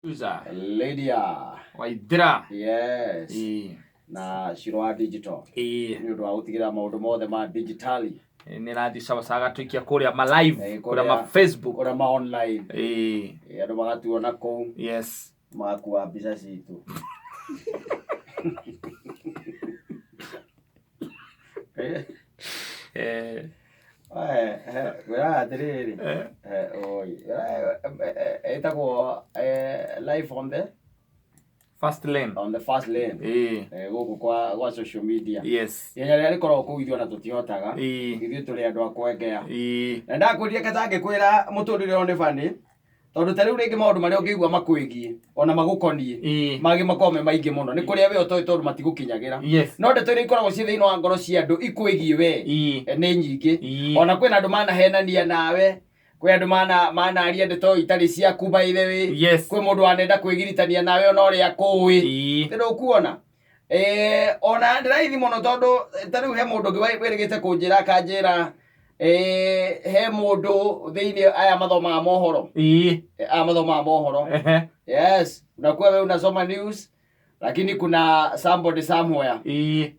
Uza. Lydia. Waithira. Yes. Ĩĩ. Na Shiro wa digital. Ĩĩ. Nĩ ũndũ wa gũtigĩrĩra maũndũ mothe ma digitali. Nĩ rathiĩ sawa sawa gatũikia kũrĩa ma live, Ĩĩ, kũrĩa ma Facebook. Kũrĩa ma online. Ĩĩ. Ĩĩ, andũ magatuona kũu. Yes. Magakua mbica citũ. Eh. Ngwĩraga atĩrĩrĩ. Eh. Oi. Ĩtagwo live on the First lane. On the first lane. Ĩĩ. Gũkũ kwa social media. Yes. Ihenya rĩrĩa rĩkoragwo kũu ithuĩ ona tũtihotaga. Ĩĩ. Ithuĩ tũrĩ andũ a kwengea. Ĩĩ. Na ndakwĩrire katangĩkwĩra mũtũrĩre ũyũ nĩ bani tondũ ta rĩu rĩngĩ maũndũ marĩa ũngĩigua makwĩgiĩ ona magũkoniĩ mangĩ makoragwo me maingĩ mũno nĩ kũrĩa we ũtoĩ tondũ matigũkinyagĩra. No ndeto iria ikoragwo ciĩ thĩinĩ wa ngoro cia andũ ikwĩgiĩ we nĩ nyingĩ. Ona kwĩna andũ manahenania nawe, kwĩ andũ manaria ndeto itarĩ ciaku, by the way. Kwĩ mũndũ wanenda kwĩgiritania nawe ona ũrĩa kũĩ. Ndũkuona ona nĩ raithi mũno tondũ ta rĩu he mũndũ ũngĩ wĩrĩgĩte kũnjĩra akanjĩra he mũndũ thĩinĩ aya mathomaga mohoro. Aya mathomaga mohoro. Yes, unakuwa wewe unasoma news lakini kuna somebody somewhere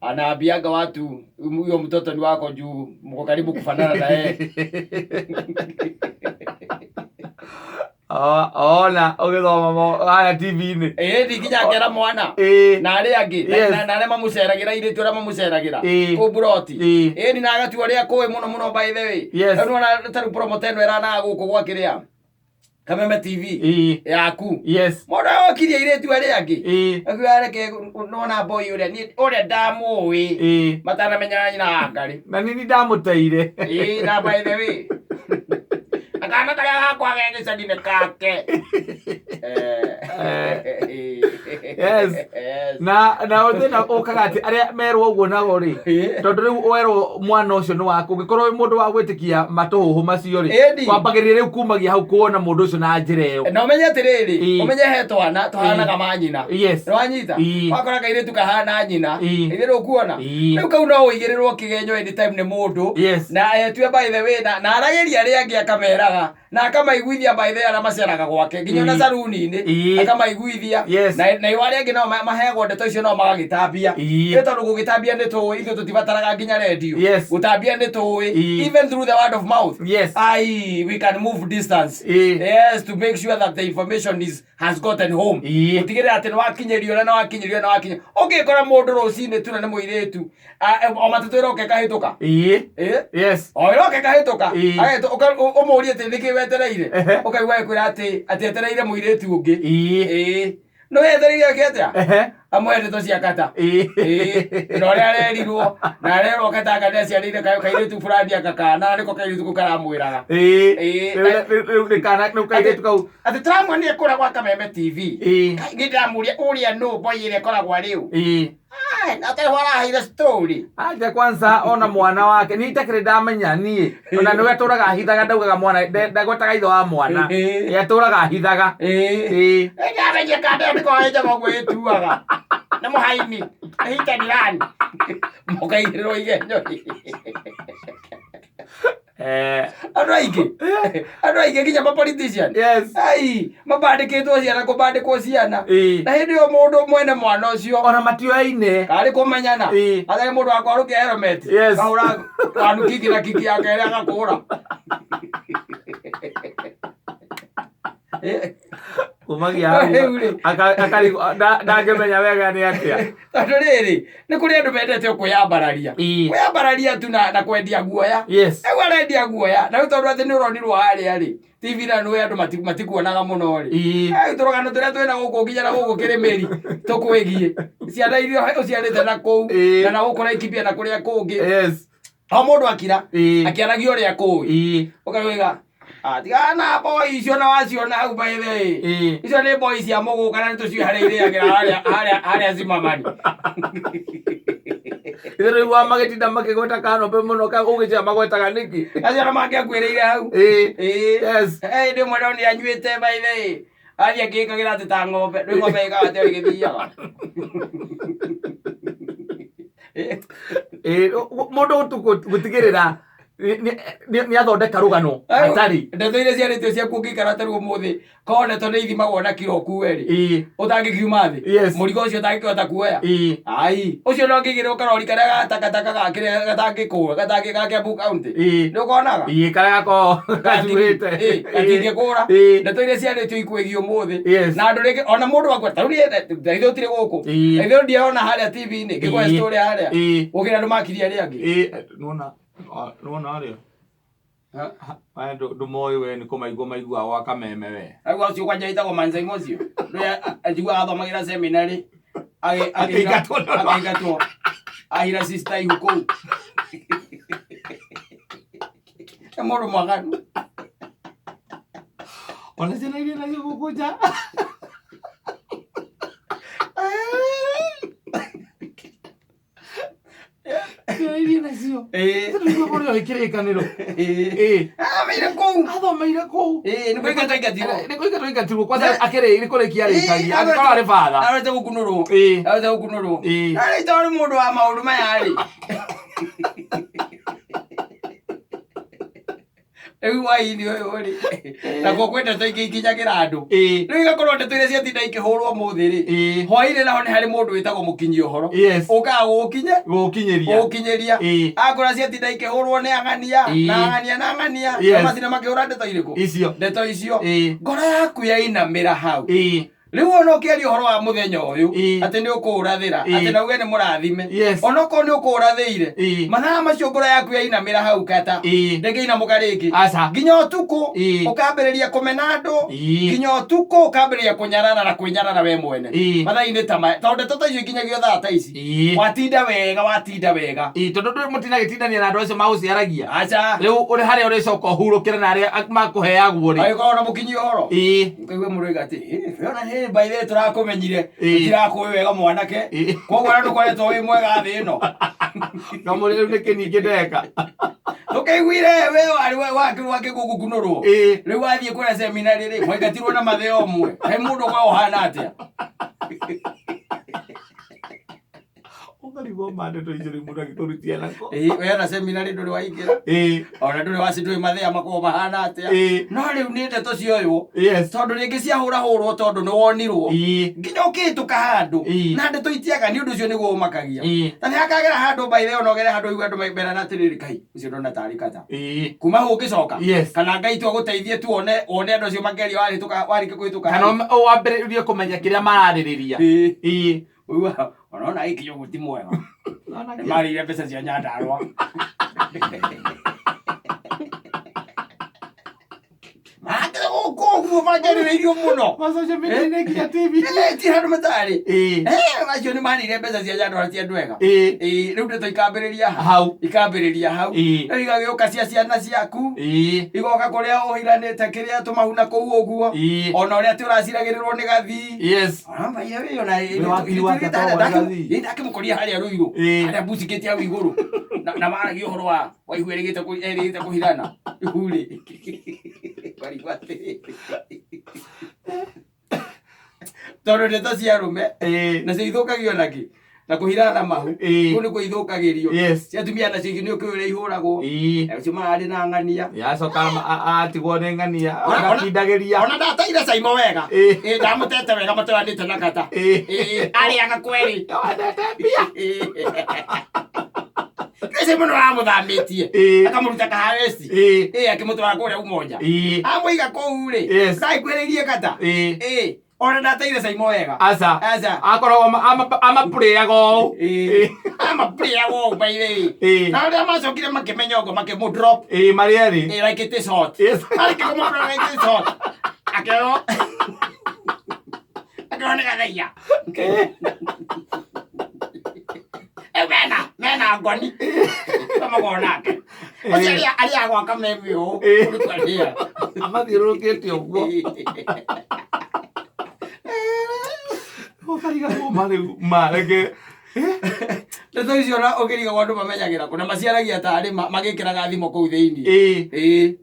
anaambianga watu huyo mtoto ni wako juu mko karibu kufanana na yeye. Ona ũgĩthoma haya TV-inĩ. Ĩĩ, nginya akera mwana na arĩa angĩ na arĩa mamũceragĩra, airĩtu arĩa mamũceragĩra kũu mburoti. Ĩĩ, na agatua ũrĩa kũĩ mũno mũno, by the way. Rĩu nĩwona ta rĩu promoter ĩno ĩranaga gũkũ gwa kĩrĩa Kameme TV yaku. Mũndũ okirie airĩtu arĩa angĩ. Akiuga reke nona boy ũrĩa niĩ ũrĩa ndamũĩ matanamenyana nyina wa Ngarĩ. Na nini ndamũteire. Ĩĩ, na by the way akana karĩa gakwa ge gĩcagi nĩ kake. Yes. Na thĩna ũkaga atĩ arĩa merwo ũguo nao rĩ, tondũ rĩu werwo mwana ũcio nĩ waku, ũngĩkorwo wĩ mũndũ wa gwĩtĩkia matũhũhũ macio rĩ, wambagĩrĩria rĩu kumagia hau kuona mũndũ ũcio na njĩra ĩyo. Na ũmenye atĩrĩrĩ, ũmenye he twana tũhanaga ma nyina. Nĩwanyita? Wakora kairĩtu kahana nyina. Ithe ndũkuona? Rĩu kau no ũigĩrĩrwo kĩgenyo anytime nĩ mũndũ. Na etue, by the way, na aragĩria arĩa angĩ akameraga na akamaiguithia, by the way, arĩa maceraga gwake nginya ona caruni-inĩ akamaiguithia. Na iwa arĩa angĩ nao maheagwo ndeto icio nao magagĩtambia. Nĩ tondũ gũgĩtambia nĩ tũĩ ithuĩ tũtibataraga nginya rendio. Gũtambia nĩ tũĩ. Even through the word of mouth. Ai, we can move distance. Yes, to make sure that the information is has gotten home. Gũtigĩrĩra atĩ nĩ wakinyĩrio ũrĩa na wakinyĩrio na wakinya ũngĩkora mũndũ rũcinĩ tu na nĩ mũirĩtu. O matatũ ĩroka ĩkahĩtũka. O ĩroka ĩkahĩtũka. Ũmũrie atĩ nĩkĩ wetereire, ũkaigua ĩkwĩra atĩ etereire mũirĩtu ũngĩ. Ĩĩ, no etereire ake atĩa? Amwe ndeto cia kata. Ĩĩ, na ũrĩa arerirwo na arerwo katanga nĩ aciarĩire kairĩtu fulani akakana nĩko kairĩtu kau karamwĩraga. Rĩu nĩ kana rĩu kairĩtu kau. Atĩ tũramuonire kũrĩa gwa Kameme TV. Nĩ ndĩramũria ũrĩa nũ boy ĩrĩa ĩkoragwo rĩu. Na tarĩho araheire story. Aja kwanza ona mwana wake ni itakĩrĩ ndamenya niĩ ona nĩwe atũraga ahithaga, ndaugaga mwana ndagwetaga ithe wa mwana. Atũraga ahithaga. Ndamenye kanda ĩyo nĩko njaga ũguo ĩtuaga nĩ mũhaini hita rani mũkaigĩrĩrwo igenyo. Andũ aingĩ nginya ma politician ai mabandĩkĩtwo ciana, kũbandĩkwo ciana. Na hĩndĩ ĩyo mũndũ mwene mwana ũcio ona matioaine. Karĩ kũmenyana. Atarĩ mũndũ wa kwarũkia helmet. Kahũra wanu kiki na kiki ya kerĩ agakũra. Kumagia hau. Rĩu rĩ. Ndangĩmenya wega nĩ atĩa. Tondũ rĩrĩ nĩ kũrĩ andũ mendete kwĩyambararia. Kwĩyambararia tu na kwendia guoya. Rĩu arendia guoya na rĩu tondũ atĩ nĩ ũronirwo harĩa rĩ TV na nĩ andũ matikuonaga mũno rĩ. Rĩu tũrũgano tũrĩa twĩna gũkũ nginya na gũkũ kĩrĩmĩri tũkwĩgiĩ ciana iria ũciarĩte na kũu na gũkũ Laikipia na kũrĩa kũngĩ. O mũndũ akira akĩaragia ũrĩa kũĩ. Ũkauga tigana na boy icio na waciona hau, by the way. Icio nĩ boy cia mũgũka na nĩ tũciũĩ harĩa irĩagĩra harĩa Zimmerman. Ithe rĩu wa magĩtinda makĩgweta kanombe mũno ũgĩcira magwetaga nĩkĩ? Acio na mangĩakuĩrĩire hau. Hĩndĩ ĩmwe ndonire anyuĩte, by the way, athiĩ akĩĩkagĩra atĩ ta ng'ombe ndũĩ ng'ombe ĩkaga atĩ ĩgĩthiaga. Ĩĩ, mũndũ gũtigĩrĩra Nĩ athondeka rũgano hatarĩ. Ndeto iria ciarĩtio ciaku ũngĩikara ta rĩu ũmũthĩ, korwo ndeto nĩ ithimagwo na kiro ũkue rĩ, ũtangĩkiuma thĩ, mũrigo ũcio ũtangĩkĩhota kuoya. Ai, ũcio no ũngĩigĩrĩrwo karori karĩa ga takataka ga kĩrĩa gatangĩkũra, gatangĩ ga Kiambu County. Nĩ ũkonaga? Ĩĩ, karĩa gakoragwo gacuhĩte. Ĩĩ, gatingĩkũra. Ndeto iria ciarĩtio ikwĩgiĩ ũmũthĩ. Na andũ rĩngĩ ona mũndũ akwa ta rĩu niĩ ta ithuĩ tũtirĩ gũkũ. Ta ithuĩ ndiarona harĩa TV-inĩ ngĩkũhe story harĩa. Gũkĩra andũ makirie arĩa angĩ. Ĩĩ, nĩwona nĩwona arĩa Aya ndũmoĩ we nĩ kũmaigua maiguaga gwa kameme we. Rĩu ũcio kwanja wĩtagwo Manzai ũcio. Ũrĩa njiguaga athomagĩra seminary. Akĩingatwo nĩ ũndũ wa- Akĩingatwo. Ahira sister ihu kũu. Nĩ mũndũ mwaganu. Ona ciana iria nacio gũkũ nja. Ciana iria nacio. Nĩguo kũrĩ o kĩrĩkanĩro. Ĩĩ. Athomeire kũu. Athomeire kũu. Ĩĩ, nĩ kũingatwo aingatirwo. Nĩ kũingatwo aingatirwo kwanza akĩrĩ nĩ kũrĩkia arĩkagia. Angĩkorwo arĩ batha. Arorete gũkunũrwo. Arorete gũkunũrwo. Arĩ tondũ mũndũ wa maũndũ maya rĩ. Rĩu hwaĩ-inĩ ũyũ rĩ, nakuo kwĩ ndeto ingĩ ikinyagĩra andũ. Rĩu igakorwo ndeto iria ciatinda ikĩhũrwo ũmũthĩ rĩ, hwaĩ-inĩ naho nĩ harĩ mũndũ wĩtagwo mũkinyi ũhoro. Ũkaga gũgũkinye Gũgũkinyĩria. Gũgũkinyĩria. Akora ciatinda ikĩhũrwo nĩ ang'ania na ang'ania na ang'ania. Na matinda makĩhũra ndeto irĩkũ? Icio. Ndeto icio. Ngoro yaku yainamĩra hau. Rĩu ona ũkĩaria ũhoro wa mũthenya ũyũ atĩ nĩ ũkũũrathĩra atĩ na uge nĩ mũrathime onokorwo nĩ ũkũũrathĩire mathaa macio ngoro yaku yainamĩra hau kata ndĩngĩinamũka rĩngĩ Aca. Nginya ũtukũ ũkambĩrĩria kũmena andũ nginya ũtukũ ũkambĩrĩria kũnyarara na kwĩnyarara we mwene mathaa-inĩ ta maya tondũ ndeto ta icio ikinyagio thaa ta ici. Watinda wega, watinda wega. Ĩĩ, tondũ ndũrĩ mũtinagĩtindania na andũ acio magũciaragia. Aca. Rĩu ũrĩ harĩa ũrĩcoka ũhurũkĩre na arĩa makũheagwo rĩ. Agĩkorwo na mũkinyi ũhoro. Ũkaigua mũndũ oiga atĩ, "Ĩ, we ona hĩ, by the way tũrakũmenyire, tũtirakũĩ wega mwanake. Koguo ona ndũkoretwo wĩ mwega thĩ ĩno." No mũrĩ rĩu nĩkĩ ningĩ ndeka? Tũkĩiguire we warĩ wakĩgũkunũrwo. Rĩu wathiĩ kũrĩa seminarĩ rĩ, mwaingatirwo na mathĩo ũmwe. He mũndũ ũkoragwo ũhana atĩa? Ũkarigwo ma ndeto icio rĩu mũndũ agĩkũrutia nako. Ĩĩ, we ona seminarĩ ndũrĩ waingĩra. Ona ndũrĩ waci ndũĩ mathĩa makoragwo mahana atĩa. No rĩu nĩ ndeto cioywo. Tondũ rĩngĩ ciahũrahũrwo tondũ nĩ wonirwo. Nginya ũkĩhĩtũka handũ. Na ndeto itiaga nĩ ũndũ ũcio nĩguo ũmakagia. Na nĩ hakagera handũ by the way ona ũgere handũ ũigue andũ merana atĩrĩrĩ kai ũcio ndona tarĩ kata. Kuma hau ũngĩcoka. Kana Ngai tu agũteithie tu one wone andũ acio makĩaria warĩtũka warĩkia kũhĩtũka. Kana wambĩrĩrie kũmenya kĩrĩa mararĩrĩria. Ũiguaga ona ona gĩkinya ũguo ti mwega. Nĩ marĩire mbeca cia Nyandarũa. Marakĩrĩ gũkũ ũguo manjarĩrĩirio mũno. Ma social media-inĩ nginya TV. Ti handũ matarĩ. Acio nĩ marĩire mbeca cia Nyandarũa ti andũ ega. Rĩu ndeto ikambĩrĩria ha? Hau. Ikambĩrĩria hau. Rĩu igagĩũka cia ciana ciaku. Igoka kũrĩa ũhiranĩte kĩrĩa tũmahuna kũu ũguo. Ona ũrĩa atĩ ũraciragĩrĩrwo nĩ gathii. Arambaire wĩ ona Wĩ wakiri wake akoragwo arĩ gathii. Ndakĩmũkoria harĩa Ruiru harĩa mbucikĩte hau igũrũ na maragia ũhoro wa waihu erĩgĩte erĩgĩte kũhirana ihu rĩ warigwo atĩrĩrĩ tondũ ndeto cia arũme nacio ithũkagio nakĩ na kũhirana na mahu. Kũu nĩkuo ithũkagĩrio. Cia atumia nacio nĩ ũkĩũĩ ũrĩa ihũragwo. Acio mararĩ na ng'ania. Yacoka atigwo nĩ ng'ania agatindagĩria. Ona ndateire Caimo wega. Ĩĩ, ndamũtete wega matũranĩte na kata. Ĩĩ, arĩaga kweri. Wendete mbia. Nĩ Caimo nĩ wamũthamĩtie. Akamũruta kaharesi. Ĩĩ, akĩmũtwara kũrĩa Umoja. Amũiga kũu rĩ. Ndaikuhĩrĩirie kata. Ĩĩ. Ona ndateire Caimo wega. Aca. Aca. Akoragwo amapurĩaga ũũ. Ĩĩ. Amapurĩaga ũũ by the way. Na arĩa macokire makĩmenya ũguo makĩmũ drop. Ĩĩ, marĩ erĩ. Ĩĩ, like it is hot. Marĩkia kũmũ drop like it is hot. Akĩrwo akĩrwo nĩ gathaiya. Rĩu mena ngoni. Mamagwo nake. Ũcio arĩa gwaka meme ũũ. Ũrĩkũ arĩa. Amathiũrũrũkĩte ũguo. Ũkarigagwo ma rĩu ma reke. Ndeto icio na ũkĩrigagwo andũ mamenyagĩra kũ na maciaragia tarĩ magĩkĩraga thimũ kũu thĩinĩ. Ĩĩ.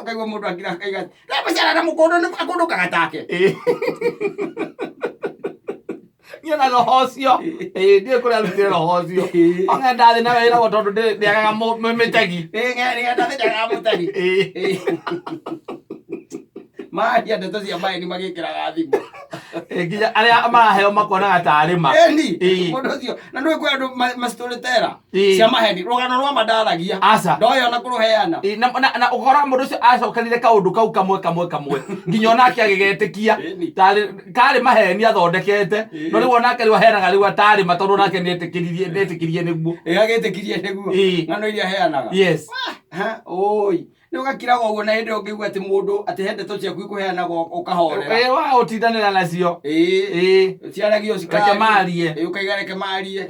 Ũkaigua mũndũ akira akaiga "Rĩu mũciara na mũkũndũ nĩ akũndũkaga take." Niĩ ona no roho ũcio. Ĩĩ, ndiũĩ kũrĩa arutire roho ũcio. O ng'enda thĩ nawe ĩragwo tondũ ndĩagaga mĩtegi. Ng'enda thĩ ndĩagaga mũtegi. Maria ndeto cia maheni magĩkĩraga thimũ. Nginya arĩa maraheo makonaga tarĩ ma. Ĩni, mũndũ ũcio na ndũĩ kwĩ andũ mastoryteller cia maheni, rũgano rwa ma ndaragia. Aca. Ndoĩ ona kũrũheana. Na, na, na ũkora mũndũ ũcio acokerire kaũndũ kau kamwe kamwe kamwe nginya onake agĩgetĩkia. Tarĩ karĩ maheni athondekete, no rĩu onake rĩu aheanaga rĩu atarĩ ma, tondũ onake nĩetĩkĩririe nĩetĩkĩrie nĩguo. Agĩtĩkirie nĩguo. Ng'ano iria aheanaga. Ha, oi nĩ ũgakiraga ũguo, na hĩndĩ ĩyo ũngĩigua atĩ mũndũ atĩ he ndeto ciaku ikũheanaga ũkahorera. Ĩ, wa ũtindanĩra nacio. Ciaragio. Reke marie. Ũkaiga reke marie.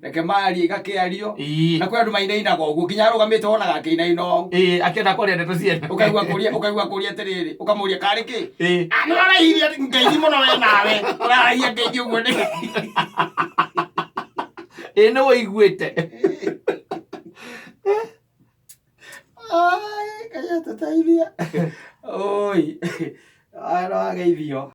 Reke marie, igakĩario. Na kwĩ andũ mainainaga ũguo nginya arũgamĩte wonaga akĩinaina ũũ. Ĩ, akĩenda kwaria ndeto ciene. Ũkaigua kũria, ũkaigua kũria atĩrĩrĩ, ũkamũria karĩ kĩ. Ah, nĩ ũraraihirie ngeithi mũno we nawe ũraraihia ngeithi ũguo nĩ Ĩ, nĩ wũiguĩte. Ai, Ngai atũteithie. Oi, no ageithio.